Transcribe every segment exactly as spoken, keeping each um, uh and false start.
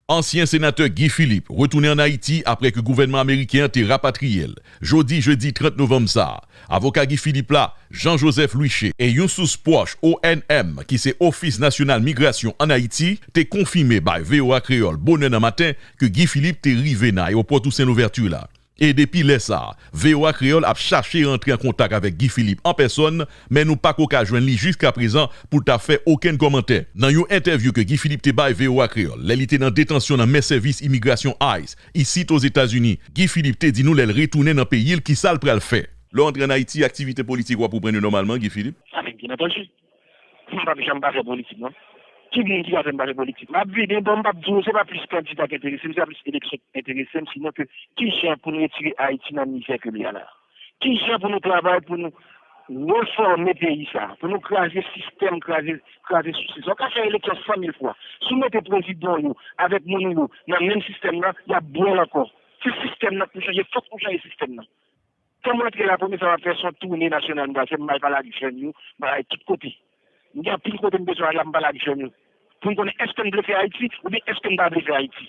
Ansyen senatè Guy Philippe retounen ann Ayiti apre ke gouvènman ameriken an te rapatriye l. Jodi jedi trant novanm sa a, avoka Guy Philippe la, Jean Joseph Louiché, e yon sous pwòch O N M, ki se Ofis Nasyonal Migrasyon ann Ayiti, te konfime bay V O A Kreyòl bonè nan maten ke Guy Philippe te rive nan ayewopò Toussaint Louverture la. E depi lè sa a, V O A Kreyòl ap chache rantre an kontak avèk Guy Philippe an pèsòn, men nou pako ka jwenn li jiskaprezan pou l ta fè okenn kòmantè. Nan yon entèvyou ke Guy Philippe te bay V O A Kreyòl lè li te nan detansyon nan men sèvis imigrasyon ice isit Ozetazini, Guy Philippe te di nou lè l retounen nan peyi l kisa l pral fè. Lè w antre ann Ayiti, aktivite politik w ap reprann yo nòmalman, Guy Philippe? A, men byen antandi. M p ap janm pa fè politik, non. Ki moun ki ka fè m pa fè politik? M ap vini, bon, m p ap di w, se pa plis kandida k enterese m, se pa plis eleksyon k enterese m, sinon ke kijan pou n retire Ayiti nan mizè ke l ye a la. Kijan pou nou travay pou nou refòme peyi sa, pou nou kraze sistèm, kraze, kraze souse sa. Ou ka fè eleksyon san mil fwa. Si w mete prezidan w yo avèk moun ou yo nan menm sistèm nan, y ap bwè l ankò. Se sistèm nan k pou chanje, fòk nou chanje sistèm nan. Kan m rantre la, premye sa m ap fè, se yon toune nasyonal m pral fè, m pral pale ak jèn yo, m pral ale tout kote. M gen anpil kote m bezwen ale la, m pale ak jèn yo. Pou m konnen èske m vle fè Ayiti, oubyen èske m pa vle fè Ayiti.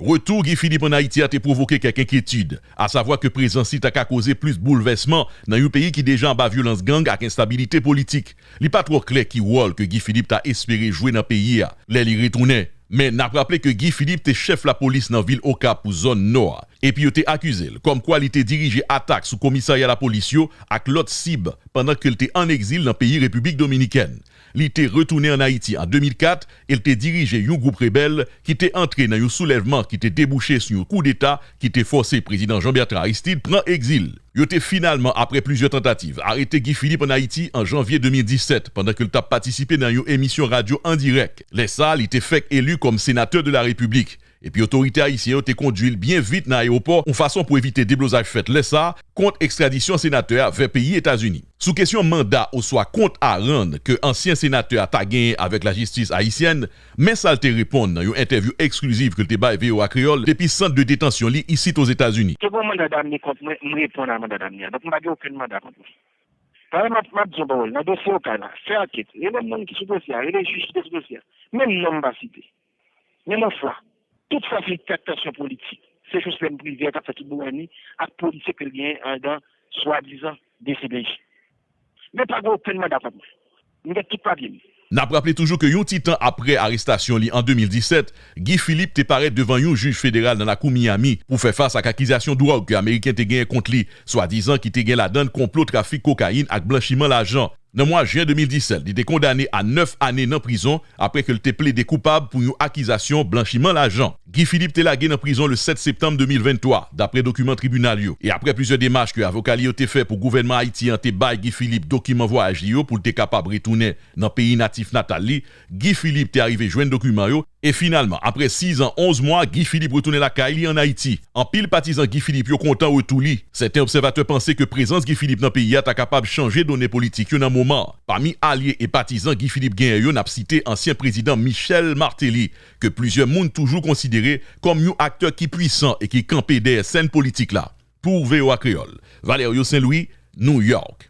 Retou Guy Philippe ann Ayiti a te pwovoke kèk enkyetid, asavwa ke prezans li ta ka koze plis boulvèsman nan yon peyi ki deja anba vyolans gang ak enstabilite politik. Li pa twò klè ki wòl ke Guy Philippe ta espere jwe nan peyi a lè li retounen. Men n ap raple ke Guy Philippe te chèf lapolis nan vil Okap pou zòn nò a, epi yo te akize l kòmkwa li te dirije atak sou komisarya lapolis yo ak lòt sib pandan ke l te ann egzil nan peyi Repiblik Dominikèn. Li te retounen ann Ayiti an de mil kat e l te dirije yon gwoup rebèl ki te antre nan yon soulèvman ki te debouche sou yon koudeta ki te fòse Prezidan Jean Bertrand Aristide pran egzil. Yo te finalman, apre plizyè tantativ, arete Guy Philippe ann Ayiti an janvye de mil disèt, pandan ke l t ap patisipe nan yon emisyon radyo an dirèk. Lè sa a, li te fèk eli kòm senatè de la Repiblik. Epi otorite ayisyen yo te kondui l byen vit nan ayewopò, yon fason pou evite deblozay fèt lè sa a kont ekstradisyon senatè a vè peyi Etazini. Sou kesyon manda oswa kont a rann ke ansyen senatè a ta genyen avèk lajistis ayisyèn, men sa l te reponn nan yon entèvyou eksklizif ke l te bay V O A Kreyòl depi sant de detansyon li isit Ozetazini. Te gen yon manda damne kont mwen, m reponn a manda damne a. Donk, m pa gen okenn manda kont mwen. Talè m ap, m ap di yon pawòl. Nan dosye Okay la, fè ankèt. Rele moun ki sou dosye a, rele jij ki te sou dosye a. Menm non m pa site. Menm yon fwa. Tout sa se traktasyon politik. Se Joslèn Privè k ap fè tout bourani ak polisye ke l genyen anndan swadizan D C P J. Men pa gen okenn manda kont mwen. M gen tout papye m. N ap raple toujou ke yon ti tan apre arestasyon li an de mil disèt, Guy Philippe te parèt devan yon jij federal nan lakou Miami pou fè fas ak akizasyon dwòg ke Ameriken te genyen kont li, swadizan ki te gen ladan l konplo trafik kokayin ak blanchiman lajan. Nan mwa jen de mil disèt, li te kondane a nèf ane nan prizon apre ke l te plede koupab pou yon akizasyon blanchiman lajan. Guy Philippe te lage nan prizon le sèt septanm de mil venntwa, dapre dokiman tribinal yo. E apre plizyè demach ke avoka li yo te fè pou gouvènman Ayiti an te bay Guy Philippe dokiman vwayaj li yo pou l te kapab retounen nan peyi natif natal li, Guy Philippe te arive jwenn dokiman yo, e finalman, apre sizan onz mwa, Guy Philippe retounen lakay li ann Ayiti. Anpil patizan Guy Philippe yo kontan retou li. Sèten obsèvatè panse ke prezans Guy Philippe nan peyi a ta kapab chanje done politik yo nan moman an. Pami alye e patizan Guy Philippe genyen yo, n ap site ansyen prezidan Michel Martelly, ke plizyè moun toujou konsidere kòm yon aktè ki pwisan e ki kanpe dèyè sèn politik la. Pou V O A Kreyòl, Valerio Saint Louis, New York.